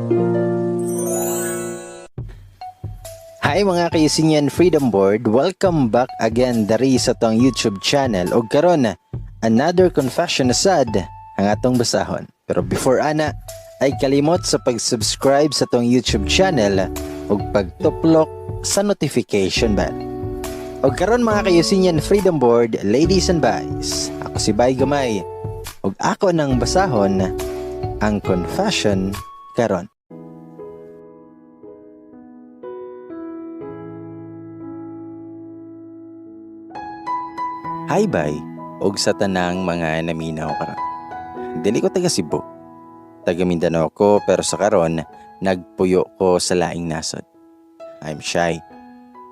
Hi, mga ka-Eusenian Freedom Board, welcome back again dari sa atong YouTube channel. Og karon, another confession na sad ang atong basahon. Pero before ana, ay kalimot sa pag-subscribe sa atong YouTube channel ug pagtuplok sa notification bell. Og karon, mga ka-Eusenian Freedom Board, ladies and guys, ako si Bay Gamay ug ako nang basahon ang confession karon. Hi bay, og sa tanang mga naminaw karon. Dili ko taga Cebu. Taga Mindanao ko, pero sa karon nagpuyo ko sa laing nasod. I'm shy.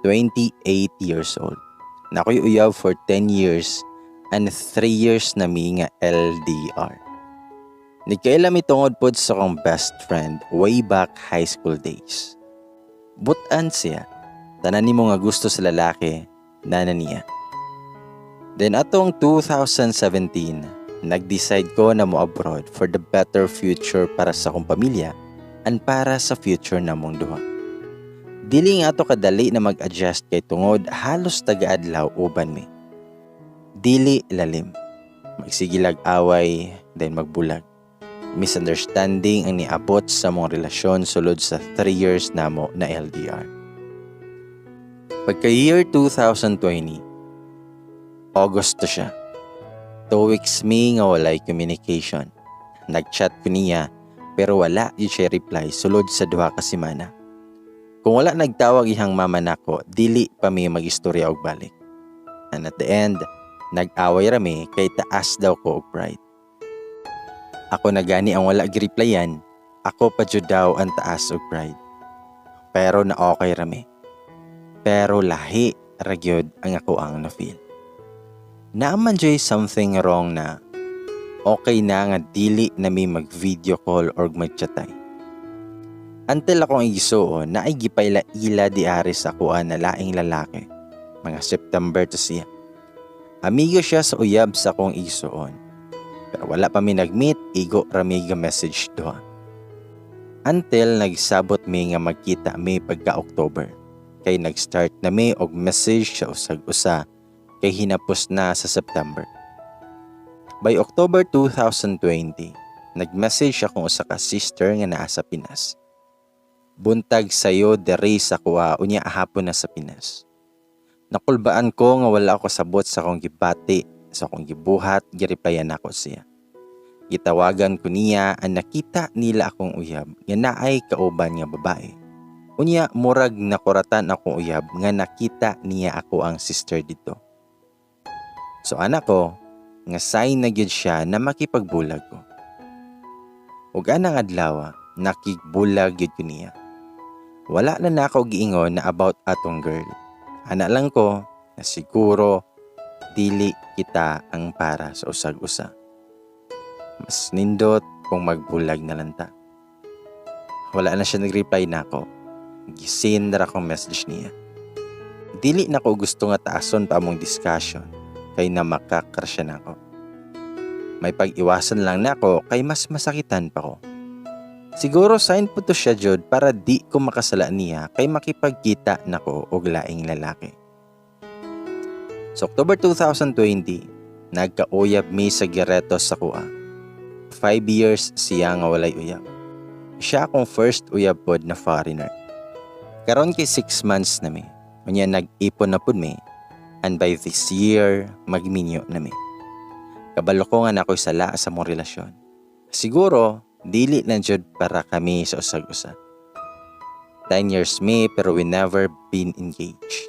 28 years old. Naa ko'y uyab for 10 years and 3 years na mi nga LDR. Nagkaila mi tungod pod sa akong best friend way back high school days. Butan siya. Tanan nimo nga gusto sa lalaki, naa na niya. Then atong 2017, nag-decide ko na mo abroad for the better future para sa akong pamilya and para sa future namong duha. Dili nga ato kadali na mag-adjust kay tungod halos taga-adlaw uban mi. Dili lalim. Magsigilag away, then magbulag. Misunderstanding ang niabot sa among relasyon sulod sa 3 years namo na LDR. Pagka year 2020, August to siya. 2 weeks mi nga walay communication. Nag-chat ko niya pero wala gyud siya reply sulod sa 2 ka semana. Kung wala nagtawag ihang mama nako, dili pa mi magistorya og balik. And at the end, nag-away rami kay taas daw ko og pride. Ako na gani ang wala gireplyan, ako pa jud daw ang taas og pride. Pero na okay rami. Pero lahi ra gyud ang ako ang na-feel. Naa man juy something wrong na okay na nga dili na mi mag-video call or magchatay. Until akong igsuon naay gipaila-ila diari sa akoa na laing lalaki. Mga September to siya. Amigo siya sa uyab sa akong igsuon. Pero wala pa mi nag-meet, igo ra mi ga message duha. Until nagsabot mi nga magkita mi pagka October. Kay nag-start na mi og message sa usag usa kay hinapos na sa September. By October 2020, nag-message akong usa ka sister nga naa sa Pinas. Buntag sayo diri sa akoa, unya hapon na sa Pinas. Nakulbaan ko nga wala ako sabot sa akong gibati, sa akong gibuhat, gireplyan ako siya. Gitawagan ko niya ang nakita nila akong uyab nga naay kauban nga babae. Unya murag nakuratan akong uyab nga nakita niya ako ang sister dito. So ana ko nga sign na gyud siya na makipagbulag ko. Ug anang adlaw, nakigbulag gyud ko niya. Wala na nako giingon na about atong girl. Ana lang ko na siguro dili kita ang para sa usag-usa. Mas nindot kung magbulag na lang ta. Wala na siya nag-reply nako. Gi-seen ra akong message niya. Dili na ko gusto nga taason pa among discussion kay na makakrasya nako. May pag-iwasan lang nako kay mas masakitan pa ko. Siguro sign po to siya jud para di ko makasala niya kay makipagkita nako og laing lalaki. Sa October 2020, nagkauyab mi sa gireto sa akoa. 5 years siya nga walay uyab. Siya akong first uyab pod na foreigner. Karon kay 6 months na mi. Unya nag-ipon na pod mi. And by this year, magminyo na mi. Kabalo ko nga naa ko'y sala sa among relasyon. Siguro, dili lang jud para kami sa usag-usa. 10 years mi pero we never been engaged.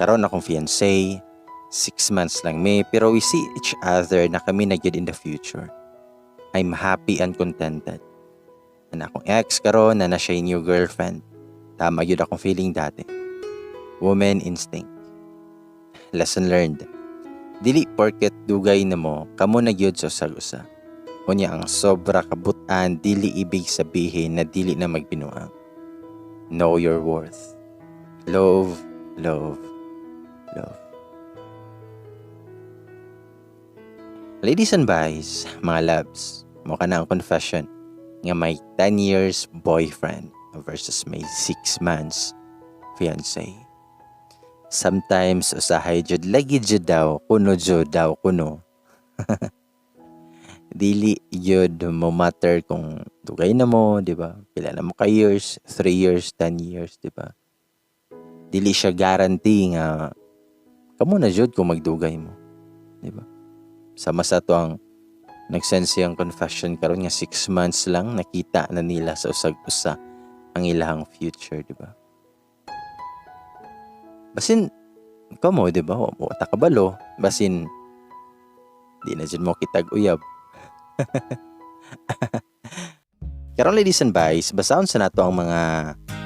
Karon akong fiancé, 6 months lang mi pero we see each other na kami na gyud in the future. I'm happy and contented. And akong ex karon naa na siya new girlfriend. Tama gyud akong feeling dati. Woman instinct. Lesson learned. Dili porket dugay na mo, kamo na gyud sa usag-usa. Unya ang sobra kabutan dili ibig sabihin na dili na magbinuang. Know your worth. Love, love, love. Ladies and guys, mga loves, mao kana ang confession. Nga may 10 years boyfriend versus may 6 months fiancé. Sometimes usahay jud lagi jud daw kuno, jud daw kuno. Dili jud mo matter kung dugay na mo, di ba? Pila na mo ka years, 3 years, 10 years, di ba? Dili siya guarantee nga kamo na jud kung magdugay mo, di ba? Sama sa ato ang nag-send siyang confession karon nga 6 months lang, nakita na nila sa usag usa ang ilahang future, di ba? Basin kamo, di ba? Wa ta kabalo, basin di na jud mo kitag uyab. Karon, ladies and guys, basahon sa nato ang mga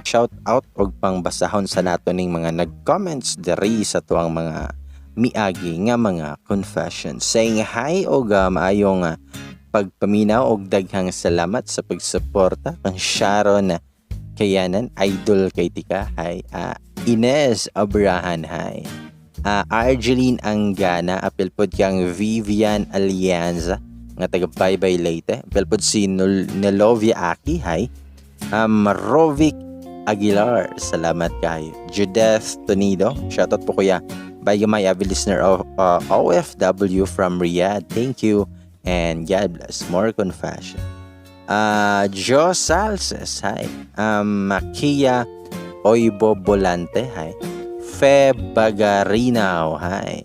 shout out og pangbasahon sa nato ning mga nag-comments diri sa tuang mga miagi nga mga confessions. Saying hi og maayong pagpaminaw og daghang salamat sa pagsuporta kang Sharon Kayanan, idol kay tika, hi. Inez Abrahan, hi. Argeline Angana, apil pod kang Vivian Alianza nga taga Baybay, Leyte. Apil pod si Nelovia Aki, hi. Rovic Aguilar, salamat kayo. Judith Tonido, shoutout po kuya. Bye my avid listener of OFW from Riyadh. Thank you and God bless. More confession. Joe Salces, hi. Makia Oibo Bolante, hi. Fe Bagarinaw, hi.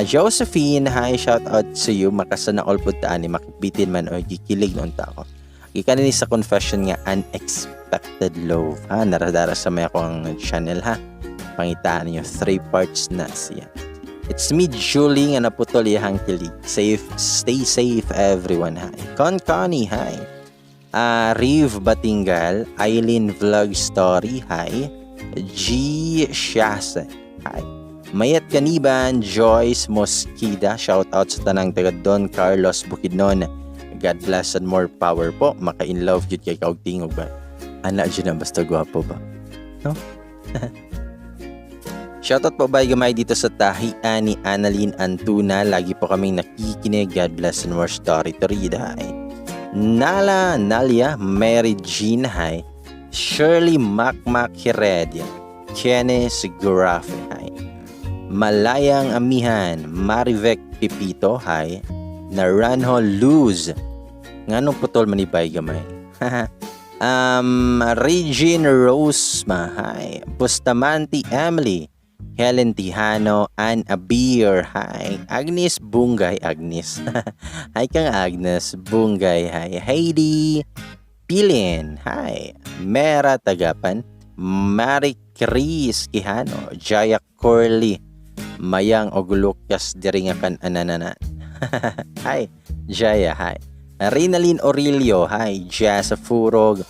Josephine, hi, shout out to you. Makasana all pud ta ani, makibitin man o gikilig noon ta ako. Gikan ni sa confession nga "Unexpected Love." Ha, naradara sa may akong channel ha. Pangitaan niyo, three parts na siya. It's me, Julie, nga naputol iyang kilig. Safe, stay safe everyone. Hi. Con Connie, hi. Riv Batingal, Eileen Vlog Story, hi. G. Shase, hi. Mayat Kaniban, Joyce Mosquida, shout out sa tanang taga Don Carlos Bukidnon. God bless and more power po. Maka-in love jud kay kaog tingog ba. Ana jud na basta gwapo ba. No? Shoutout po bay gamay dito sa tahian ni Annalyn Antuna. Lagi po kaming nakikinig. God bless and more story to read. Hi. Nala Nalia Mary Jean, hi. Shirley Macmac Heredia. Kenneth Grafe, hi. Malayang Amihan Marivec Pipito, hi. Naranjo Luz. Nganong putol man ni bay gamay? Regine Rosema, hi. Bustamante Emily. Helen Tihano, Ann Abir, hi. Agnes Bungay, Agnes. Hi kang Agnes Bungay, hi. Heidi Pilin, hi. Mera Tagapan, Mary Chris Quijano, Jaya Corley, Mayang og Lucas diri nga kan ananana. Hi, Jaya, hi. Rinalyn Orillo, hi. Jazz Furog,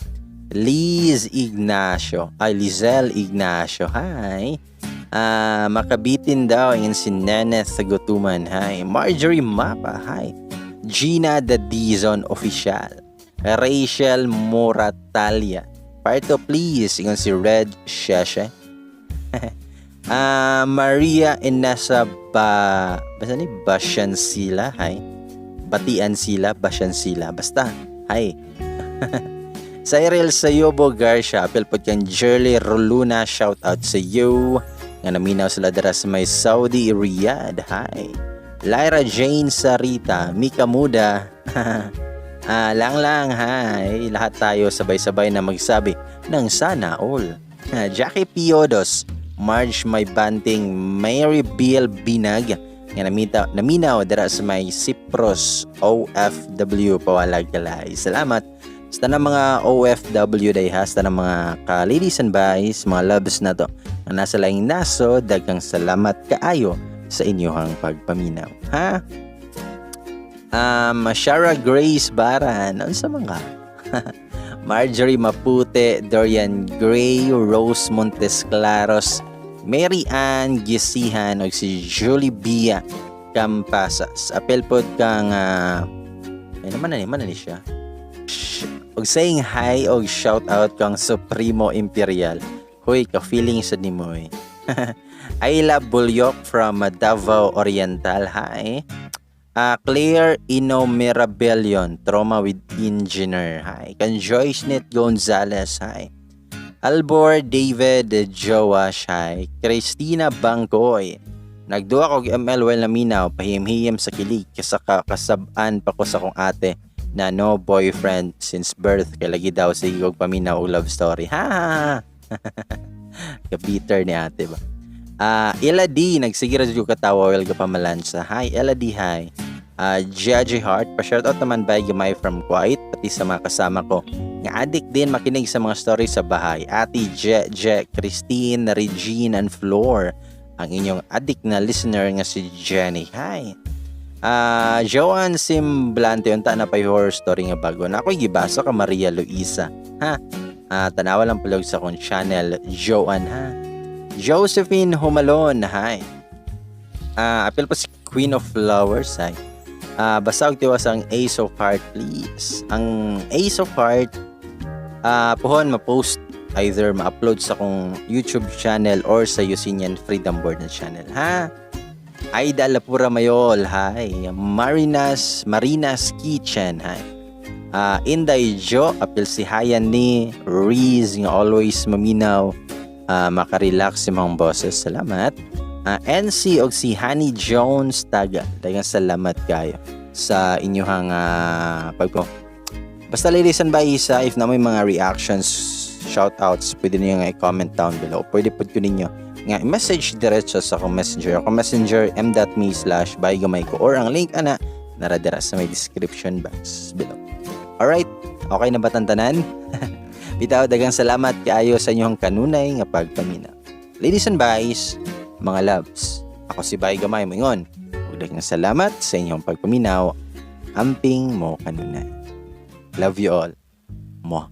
Liz Ignacio, ay Lizelle Ignacio, hi. Makabitin daw yung si Neneth Gutuman, hi. Marjorie Mapa, hi. Gina The Dizon Official. Rachel Moratalia. Part 2 please, ingon si Red Sheshe. Maria Inesa ba basta ni Basyan sila, hi. Batian sila, Basyan sila. Basta, hi. Cyril Sayobo Garcia, apil po kang Jerly Roluna, shout out sa you. Nga naminaw sila dara sa may Saudi Riyadh, hi. Lyra Jane Sarita, Mika Muda, lang lang, hi. Lahat tayo sabay-sabay na magsabi ng sana all. Jackie Piodos, Marge May Banting, Mary Bill Binag, nga naminaw dara sa may Cyprus, OFW pawalag kalay. Salamat sa tanang mga OFW day ha, sa tanang mga ka-ladies and boys, mga loves na to, nga nasa laing naso, daghang salamat kaayo sa inyong pagpaminaw. Ha? Shara Grace Baran, unsa man ka? Marjorie Mapute, Dorian Gray, Rose Montes Claros, Mary Ann Gisihan, ug si Julie Bia Campasas. Apel pod kang ay naman na ni man na ni siya. Og saying hi og shout out kang Supremo Imperial. Hoy, ka feeling sa nimo eh. Ayla Bulyok from Davao Oriental, hi. Claire Ino Mirabellion, Trauma with Engineer. Hi. Kan Joyce Net Gonzalez. Hi. Albor David Joash. Hi. Christina Bangkoy. Nagduwa ko ML while naminaw, pahimhiyam sa kilig, kasaka kasab-an pa ko sa kong ate na no boyfriend since birth kay lagi daw sige og paminaw og love story. Ha ha ha. Ka-bitter ni ate ba. Ella D, nagsige ra jud ko katawa while gapamalansa. Hi, Ella D, hi. Jaji Heart, pa-shoutout naman by Gamay from Kuwait, pati sa mga kasama ko nga addict din makinig sa mga story sa bahay. Ate Je, Je, Christine, Regine, and Floor. Ang inyong addict na listener nga si Jenny. Hi. Joanne Simblante, unta na pa horror story nga bago. Na ako'y gibasa ka Maria Luisa. Ha? Tanawa lang palog sa akong channel, Joanne, ha? Josephine Humalon, hi. Apil pa si Queen of Flowers, hi. Basta og tiwas ang Ace of Heart, please. Ang Ace of Heart, puhon ma-post, either ma-upload sa akong YouTube channel or sa Yusinian Freedom Board na channel, ha? Aida Lapura Mayol, hi. Marinas Kitchen, hi. Inday Jo, apil si Hayan ni Riz nga always maminaw, makarelax si mga boses. Salamat. NC og si Honey Jones Taga. Daghang salamat kayo sa inyong pagpo. Basta, ladies and isa, if na may mga reactions, shoutouts, pwede niyo nga i-comment down below. Pwede pud ko ninyo nga i-message diretso sa akong Messenger. Akong Messenger, m.me/baygamayko or ang link ana naradira sa may description box below. Alright, okay na ba tantanan? Bitaw, daghang salamat kaayo sa inyong kanunay nga pagpamina. Ladies and guys, mga loves, ako si Bay Gamay moingon. Ug daghang salamat sa inyong pagpaminaw. Amping mo kanunay. Love you all. Mwah.